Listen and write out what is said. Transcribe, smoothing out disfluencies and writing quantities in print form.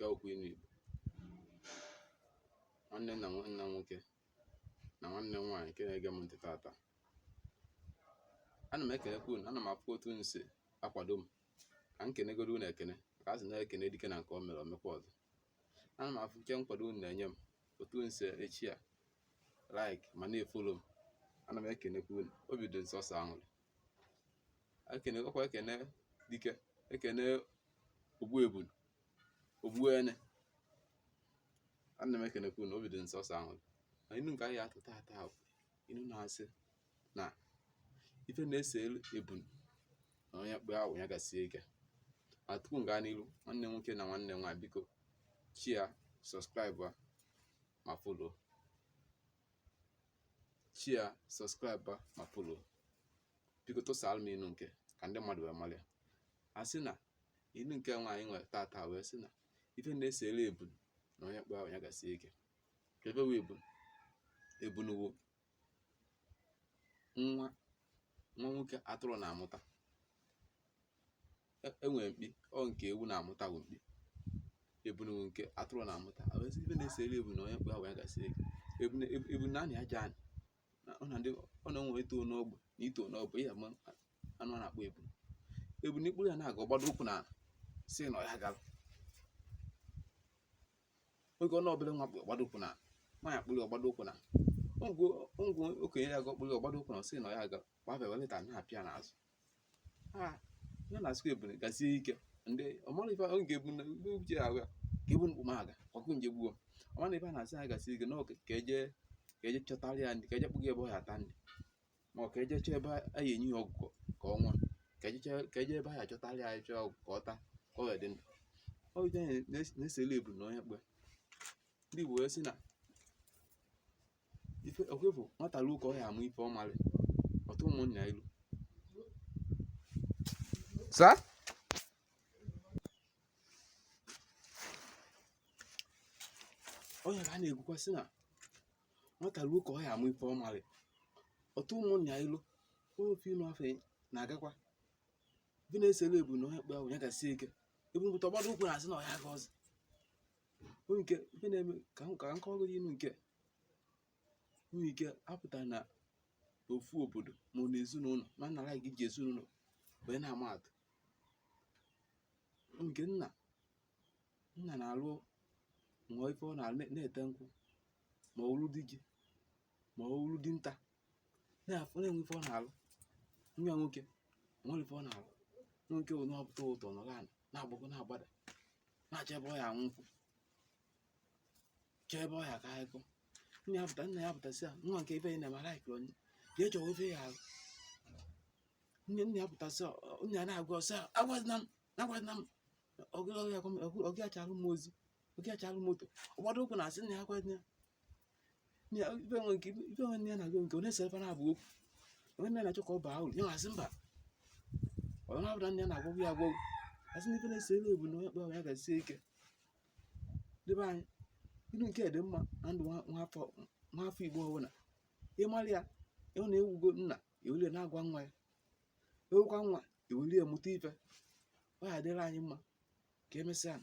Nke okwu inu Igbo, nwanne nna, nwanne nwoke na nwanne m nwaanyị nke na-ege m ntị tata, ana m ekenekwa unu. Ana m afụ otu unu si akwado m. Ka m kenegodo unu ekene, ka a sị na-ekene dike na nke o mere, o mekwa ọzọ. Ana m afụ nke nkwado unu na-enye m, otu unu si eshare, like ma na-efollow m. Ana m ekenekwa unu. Obi dị m sọsọ aṅụrị. Ekene ọkwa, ekene dike, ekene ogbu ebunu, ogbu ene. Ana m ekenekwa unu. Obi dị m sọsọ aṅụrị. Na inu nke anyị atụ tata bụ inu na-asị na ife na-ese ebunu na onye kpee awụ ya gasie ike. Ma tupu m gaa n'ilu, nwanne nwoke na nwanne nwaanyị, biko share, subscribe ma follow. Share, subscribe ma follow. Biko tụsara m inu nke ka ndị mmadụ wee mara ya. A sị na inu nke nwaanyị nwere tata wee sị na ife na-esere ebunu na onye kpee awụ ya gasie ike. Ka ebe wee ebunu, ebunu wụ nwa nwa nwoke atụrụ na-amụta. Enwere mkpi, ọ nke ewu na-amụta bụ mkpi. Ebunu bụ nke atụrụ na-amụta. Wee sị ife na-esere ebunu na onye kpee awụ ya gasie ike. Ebunu, ebunu na-anị aja anị na ọ na ndị ọ na-enwe ito n'ogbe na ito n'ogbe ihe ama anụ a na-akpọ ebunu. Ebunu ikpuru ya na-aga, ọgbado ụkwụ na si na ọ ya gara oge ọ na obere nwa kpụ, ọgbado ụkwụ na nwaanyị akpụrụ, ọgbado ụkwụ na ngwu ngwu okenye ya aga ọkpụrụ, ọgbado ụkwụ na si na ọ ya aga gbafee weleta na-apịa n'azụ ha ya na-asịkwa ebunu gasie ike. Ndị ọmara ife oge ebunu uche ahụ ya ka ebunu kpụ m aga ọkụ nje gbuo ọma na ife a na-asị ha gasie ike na ka eje, ka eje chọtara ya ndị ka eje kpụga ebe ọ ya ata nri, ma ọ ka eje chọọ ebe a ya enye ya ọgwụ ka ọ nwụọ, ka eje chọọ, ka eje ebe a ya achọtara ya chọọ ọgwụ ka ọ taa ka ọ wee dị ndụ. Ọ bụ ihe na-esele ebunu na onye kpe. Ndị Igbo wee sị na ife okwefu nwata ruo ka ọ ya amụ ife ọ marị ọtụ ụmụnna ilu sa onye ka a na-ekwukwa sị na nwata ruo ka ọ ya amụ ife ọ marị ọtụ ụmụnna ilu. Ofe inu afọ na-agakwa ife na-esere ebunu na onye kpe ahụ ya gasie ike. Ebu mpụta ọgbado ụkwụ na-asị na ọ ya aga ọzọ. Onye nke ife na-eme ka m kọọrọ inu nke nwere ike apụta na ofu obodo ma ọ na ezinụlọ, ma nna like iji ezinụlọ wee na-ama atụ nke nna. Nna na-alụ nwa ife ọ na-alụ, na-ete nkwụ, ma ọ wụrụ di ji, ma ọ wụrụ dinta, na-afụ na-enwe ife ọ na-alụ. Nwa ya nwoke nwere ife ọ na-alụ. Nwa nwoke bụ na-ọpụta ụtọ nọrọ ala na-agbago na-agbada, na-achọ ebe ọ ya anwụ nkwụ, chọọ ebe ọ ya aka akụkọ. Nna ya pụta, nna ya pụtasị ya, nwa nke ife ya na-eme like onye jee chọwa ife ya alụ. Nne ya pụtasị, nna ya na-agwa ọsọ, agwazina m, agwazina m ọgụ ya chara m ozi, ọgụ ya chara moto, ọgbado ụkwụ na-asị nna ya agwazina ya. Ife nwe nke ife nwe nne ya na-agụ nke ọ na-ese ebe na-abụ okwu onye nne ya na-achọ ka ọ baa uru ya masị mba ọ na-abụda. Nne ya na-agwagwu ya agwagwu, asị na ife na-ese elu ebu na onye kpọrọ ya gasie ike. Debe anyị ilu nke dị mma na ndụ nwa afọ Igbo ọbụla. Ịmara ya, ịhụ na ewugo nna ewelie na-agwa nwa ya, ewukwa nwa ewelie mụta ife. Ọ ya adịrị anyị mma. Ka emesịa.